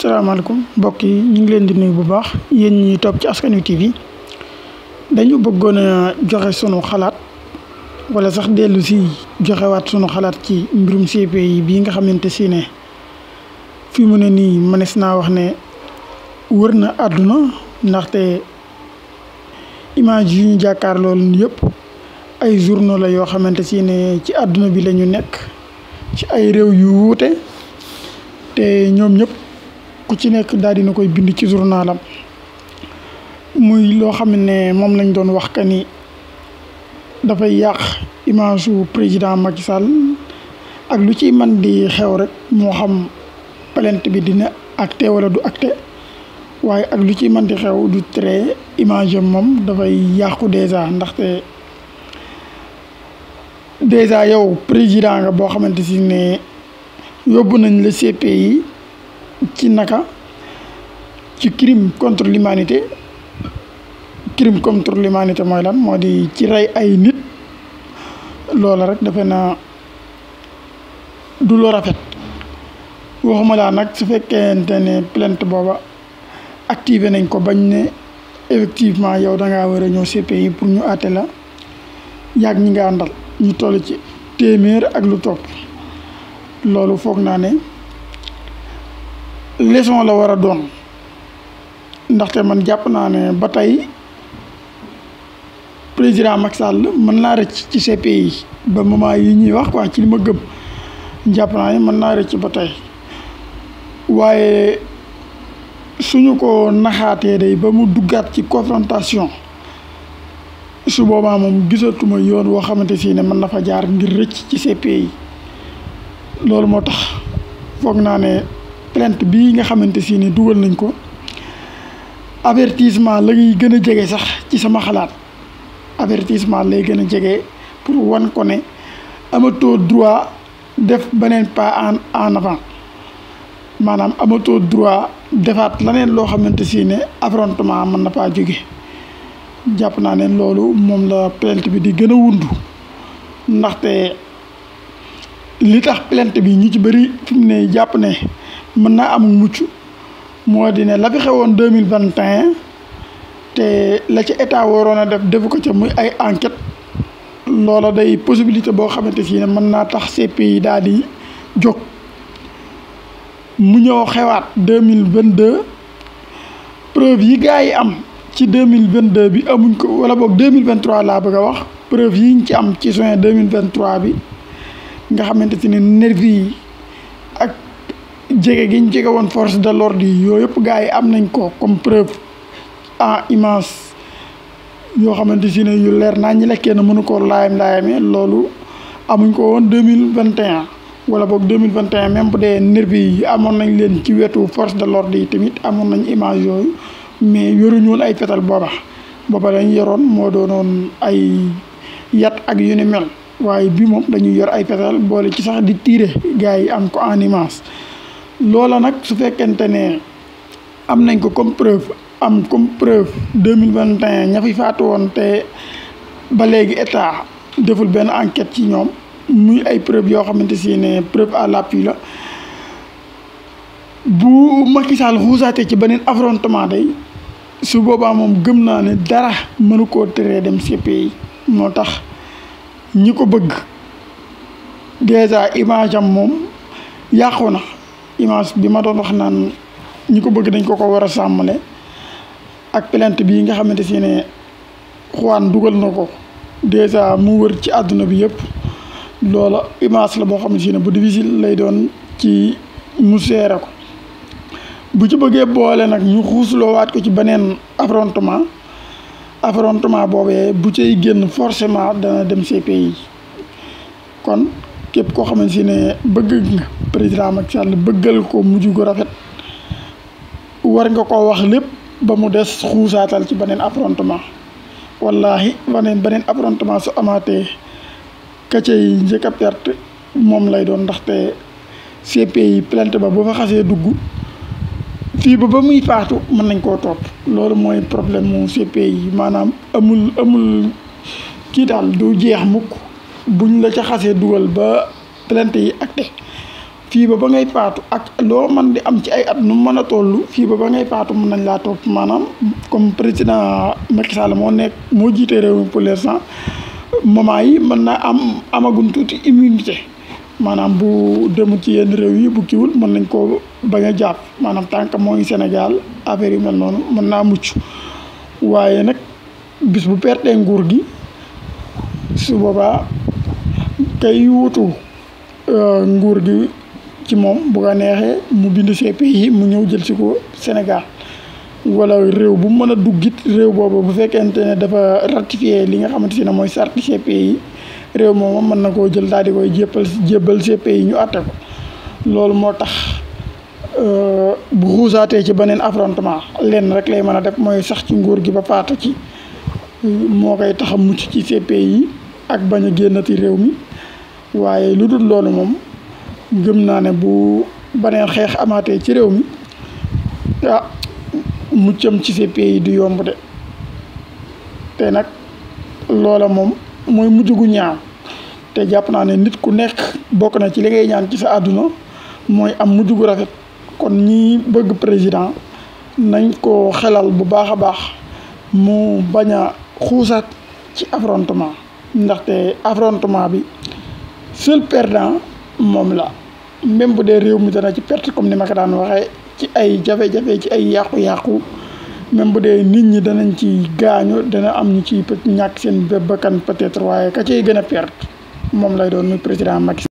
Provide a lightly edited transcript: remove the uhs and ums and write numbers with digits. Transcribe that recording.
salaamaaleykum mbokk yi ñu ngi leen di nuyu bu baax yéen ñi topp ci Askan Wi TV dañu bëggoon a joxe sunu xalaat wala sax dellu si joxewaat sunu xalaat ci mbirum CPI bii nga xamante si ne fi mu ne nii mënees naa wax ne wër na àdduna ndaxte image yi ñu jàkkaar loolu yëpp ay journaux la yoo xamante si ne ci àdduna bi la ñu nekk ci ay réew yu wuute te ñoom ñëpp ku ci nekk daal dina koy bind ci journalam muy loo xam ne moom lañ doon wax ka ni dafay yàq image su président Macky Sall ak lu ci man di xew rek moo xam plainte bi dina acté wala du acté waaye ak lu ci man di xew du tere image am moom dafay yàqu dèjà yow président nga boo xamante si ne yóbbu nañ la CPI ci naka ci crime contre l'humanité mooy lan moo di ci rey ay nit loola rek defe na du lu rafet waxuma laa nag su fekkente ne plainte booba activé nañ ko bañ ne effectivement yow da ngaa war a ñëw CPI pour ñu àtte la yàgg ñi nga àndal ñu toll ci téeméer ak lu topp loolu foog naa ne leçon la war a doon ndaxte man jàpp naa ne ba tey président Macky Sall mën naa rëcc ci CPI ba moment yi ñuy wax quoi ci li ma gëm jàpp naa ne mën naa rëcc ba tey waaye suñu ko naxaatee day ba mu duggaat ci confrontation su boobaa moom gisatuma yoon woo xamante si ne mën na fa jaar ngir rëcc ci CPI loolu moo tax foog naa ne plainte bii nga xamante si ne dugal nañ ko avertissement la ngay gën a jege sax ci sama xalaat avertissement lay gën a jege pour wan ko ne amatoo droit def beneen pas en avant maanaam amatoo droit defaat leneen loo xamante si ne affrontement mën na faa jóge jàpp naa ne loolu moom la plainte bi di gën a wundu ndaxte li tax plainte bi ñu ci bëri fi mu ne jàpp ne mën naa amul mucc moo di ne la fi xewoon 2021 te la ci état waroon a def defu ko ca muy ay enquête loola day possibilité boo xamante si ne mën naa tax CPI daal di jóg mu ñëw xewaat 2022 preuve yi gars yi am ci 2022 bi amuñ ko wala boog 2023 laa bëgg a wax preuve yi ñu ci am ci juin 2023 bi nga xamante si ne nervi yi ak jege gi ñu jege woon force de l'ordre yi yooyu yëpp gars yi am nañ ko comme preuve en image yoo xamante si ne yu leer naa ñi lekkee na mënu koo laayame loolu amuñ ko woon 2021 wala boog 2021 même bu dee nervi yi amoon nañ leen ci wetu force de l'ordre yi tamit amoon nañ image yooyu mais yoruñu woon ay fetal booba lañ yoroon moo doonoon ay yat ak yu ni mel waaye bi moom dañuy yor ay fetal boole ci sax di tiire gars yi am ko en image loola nag su fekkente ne am nañ ko comme preuve 2021 ña fi faatu woon te ba léegi état deful benn enquête ci ñoom muy ay preuve yoo xamante si ne preuve à l'appui la bu Macky Sall xuusaatee ci beneen affrontement day su boobaa moom gëm naa ne dara mënu koo teree dem CPI moo tax ñi ko bëgg dèjà image am moom yàqu na image bi ma doon wax naan ñi ko bëgg dañ ko war a sàmmale ak plainte bii nga xamante si ne Juan dugal na ko dèjà mu wër ci àdduna bi yëpp loola image la boo xam ne si ne bu difficile lay doon ci mu seere ko bu ci bëggee boole nag ñu xuusloowaat ko ci beneen affrontement boobee bu cay génn forcément dana dem CPI kon képp koo xamante si ne bëgg nga président Macky Sall bëggal ko mujj gu rafet war nga ko wax lépp ba mu des xuusaatal ci beneen affrontement wallahi beneen affrontement su amaatee ka cay njëkk a perte moom lay doon ndaxte CPI plainte ba boo fa xasee dugg fii ba muy faatu mën nañ koo topp loolu mooy problème mu CPI maanaam amul kii daal du jeex mukk buñ la ca xasee dugal ba plainte yi acté fii ba ngay faatu ak loo man di am ci ay at nu mën a toll fii ba ngay faatu mën nañ laa topp maanaam comme président Macky Sall moo jiite réew mi pour l'instant moment yi mën naa amagun tuuti immunité maanaam bu demul ci yenn réew yi bu kiwul mën nañ koo bañ a jàpp maanaam tant que moo ngi Sénégal affaire yu mel noonu mën naa mucc waaye nag bis bu pertee nguur gi su boobaa kay wutu nguur gi ci moom bu ko neexee mu bind CPI mu ñëw jël si ko Sénégal wala réew bu mën a duggit réew boobu bu fekkente ne dafa ratifié li nga xamante ne mooy sarti CPI réew moom mën na koo jël daal di koy jébbal CPI ñu àtte ko loolu moo tax bu xuusaatee ci beneen affrontement lenn rek lay mën a def mooy sax ci nguur gi ba faatu ci moo koy tax a mucc ci CPI ak bañ a génnati réew mi waaye lu dul loolu moom gëm naa ne bu beneen xeex amaatee ci réew mi muccam ci CPI du yomb de te nag loola moom mooy mujj gu ñaaw te jàpp naa ne nit ku nekk bokk na ci li ngay ñaan ci sa àdduna mooy am mujj gu rafet kon ñi bëgg président nañ ko xelal bu baax a baax mu bañ a xuusaat ci affrontement ndaxte affrontement bi seul perdant moom la même bu dee réew mi dana ci perte comme ni ma ko daan waxee ci ay jafe-jafe ci ay yàqu-yàqu même bu dee nit ñi danañ ci gaañu dana am ñu ci ñàkk seen bakkan peut-être waaye ka ciy gën a perte moom lay doon muy président Macky